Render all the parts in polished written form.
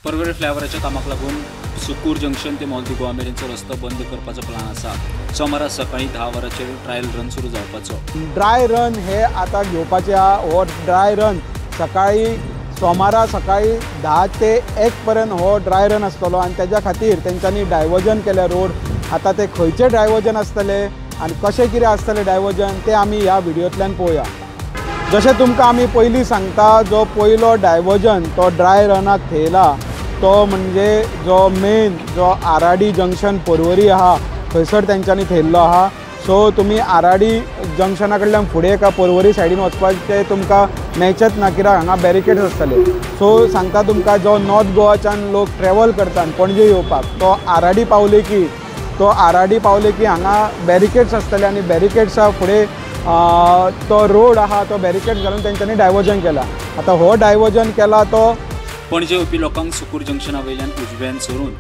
पर्वरी फ्लायओव्हराच्या कामाक लागून सुकूर जंक्शन ते मॉल दी गोवा मेरेनचो रस्तो बंद करपाचो प्लान आसा. सोमारा सकाळी 10 वरांचेर ट्रायल रन सुरू जावपाचो. ड्राय रन हे आतां घेवपाचे आहा. हो ड्राय रन सकाळी सोमारा सकाळी 10 ते 1 पर्यंत हो ड्राय रन आसतलो आनी तेज्या खातीर तेंच्यांनी डायवर्जन केल्या रोड. आतां ते खंयचे डायवर्जन आसतले आनी कशें कितें आसतलें डायवर्जन तें आमी ह्या व्हिडियोंतल्यान पळोवया. जशें तुमकां आमी पयलीं सांगता, जो पयलो डायवर्जन तो ड्राय रनाक थेयला तो म्हणजे जो मेन जो आराडी जंक्शन पर्वरी आहा थंयसर तेंच्यांनी थेयल्लो आहा. सो तुमी आराडी जंक्शना कडल्यान फुडें का पर्वरी सायडीन वचपाचें तुमकां मेळचेंच ना, कित्याक हांगा बॅरिकेड्स आसतले. सो सांगता तुमकां, जो नॉर्थ गोवाच्यान लोक ट्रॅवल करतात पणजे येवपाक तो आराडी पावले की हांगा बॅरिकेड्स आसतले आनी बॅरिकेड्सा फुडें तो रोड आहा तो बॅरिकेड घालून तेंच्यांनी डायवर्जन केला. आतां हो डायवर्जन केला तो पणजे येवपी लोकांक सुकूर जंक्शना वयल्यान उजव्यान सरून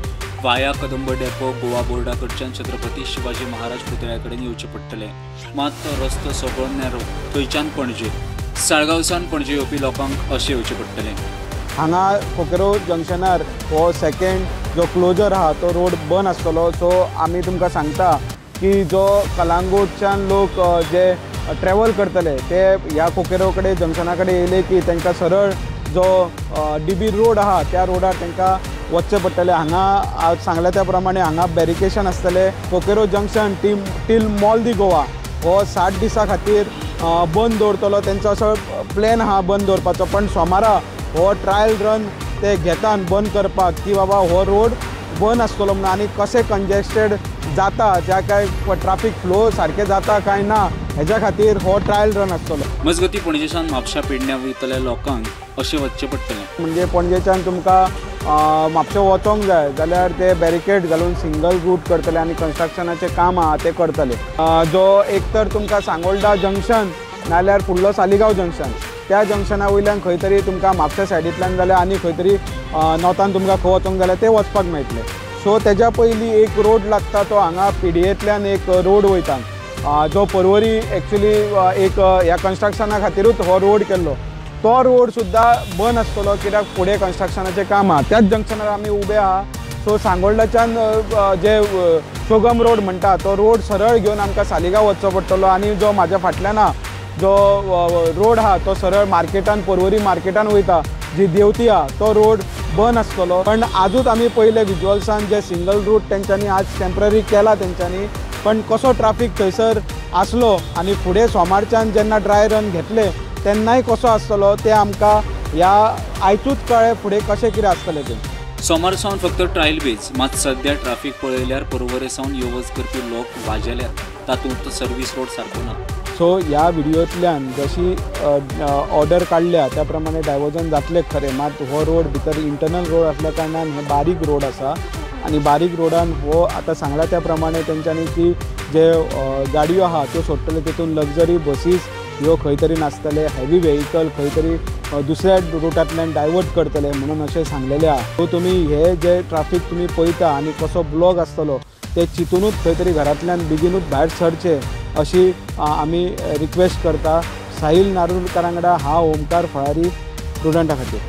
वाया कदंब डेपो गोवा बोर्डा कडच्यान छत्रपती शिवाजी महाराज पुतळ्या कडेन येवचें पडटलें. मात तो रस्तो सगळो नॅरो, थंयच्यान पणजे साळगांवसान पणजे येवपी लोकांक अशें येवचें पडटलें. हांगा कोकेरो जंक्शनार हो सेकेंड जो क्लोजर आहा तो रोड बंद आसतलो. सो आमी तुमकां सांगता की जो कलांगूटच्यान लोक जे ट्रॅवल करतले ते ह्या कोकेरो कडेन जंक्शना कडेन येयले की तांकां सरळ जो डीबी रोड आहा त्या रोडार तांकां वचचें पडटलें. हांगा सांगल्या त्या प्रमाणे हांगा बॅरिकेशन आसतलें. Coqueiro junction till Mall de Goa हो 60 दिसां खातीर बंद दवरतलो. तेंचो असो प्लॅन आहा बंद दवरपाचो, पण सोमारा हो ट्रायल रन ते घेतात बंद करपाक की बाबा हो रोड बंद आसतलो म्हणून आनी कशें कंजेस्टेड जाता, ज्या काय ट्राफीक फ्लो सारकें जाता काय ना हेज्या खातीर हो ट्रायल रन आसतलो. मजगती पणजेच्यान म्हापशा पेडण्या वयतल्या लोकांक अशें वचचें पडटलें. म्हणजे पणजेच्यान तुमकां म्हापशें वचोंक जाय जाल्यार ते बॅरिकेड घालून सिंगल रूट करतले आनी कन्स्ट्रक्शनाचें काम आहा तें करतले. जो एक तर तुमकां सांगोल्डा जंक्शन नाल्यार फुडलो सालिगांव जंक्शन, त्या जंक्शना वयल्यान खंय तरी तुमकां म्हापशा सायडींतल्यान जाल्यार आनी खंय तरी नॉर्थान तुमकां खंय वचोंक जाल्यार ते वचपाक मेळटलें. सो तेज्या पयलीं एक रोड लागता तो हांगा पिडयेंतल्यान एक रोड वयता जो पर्वरी एक्चुली एक ह्या कन्स्ट्रक्शना खातीरूच हो रोड केल्लो, तो रोड सुद्दां बंद आसतलो कित्याक फुडें कन्स्ट्रक्शनाचें काम आहा. त्याच जंक्शनार आमी उबे आहा. सो सांगोल्डाच्यान जे चोगम रोड म्हणटा तो रोड सरळ घेवन आमकां सालिगांव वचचो पडटलो आनी जो म्हाज्या फाटल्यान आहा जो रोड आहा तो सरळ मार्केटान पर्वरी मार्केटान वयता जी देवती आहा तो रोड बंद आसतलो. पण आजूच आमी पयले विज्युअल्सान जे सिंगल रूट तेंच्यांनी आज टेम्पररी केला तेंच्यांनी, पण कसो ट्राफीक थंयसर आसलो आनी फुडें सोमारच्यान जेन्ना ड्राय रन घेतले तेन्नाय कसो आसतलो तें आमकां ह्या आयजूच कळ्ळें फुडें कशें कितें आसतलें तें. सोमार सावन फक्त ट्रायल बेज, मात सद्या ट्राफीक पळयल्यार पर्वरे सावन यो वच करपी लोक वाजेल्यात, तातूंत सर्वीस रोड सारको ना. सो ह्या व्हिडियोंतल्यान जशी ऑर्डर काडल्या त्या प्रमाणे डायवर्जन जातलें खरें, मात हो रोड भितर इंटरनल रोड आसल्या कारणान हे बारीक रोड आसा आनी बारीक रोडान हो आतां सांगला त्या प्रमाणे तेंच्यांनी की जे गाडयो आहा त्यो सोडटले तितून लग्जरी बसीस ह्यो खंय तरी नासतले, हेवी व्हेकल खंय तरी दुसऱ्या रुटांतल्यान डायवर्ट करतले म्हणून अशें सांगलेलें आहा. सो तुमी हे जे ट्राफीक तुमी पळयता आनी कसो ब्लॉक आसतलो ते चिंतुनूच खंय तरी घरांतल्यान बेगीनूच भायर सरचें अशी आमी रिक्वेस्ट करता. साहिल नारुलकरा वांगडा हांव ओमकार फळारी, प्रुडंटा खातीर.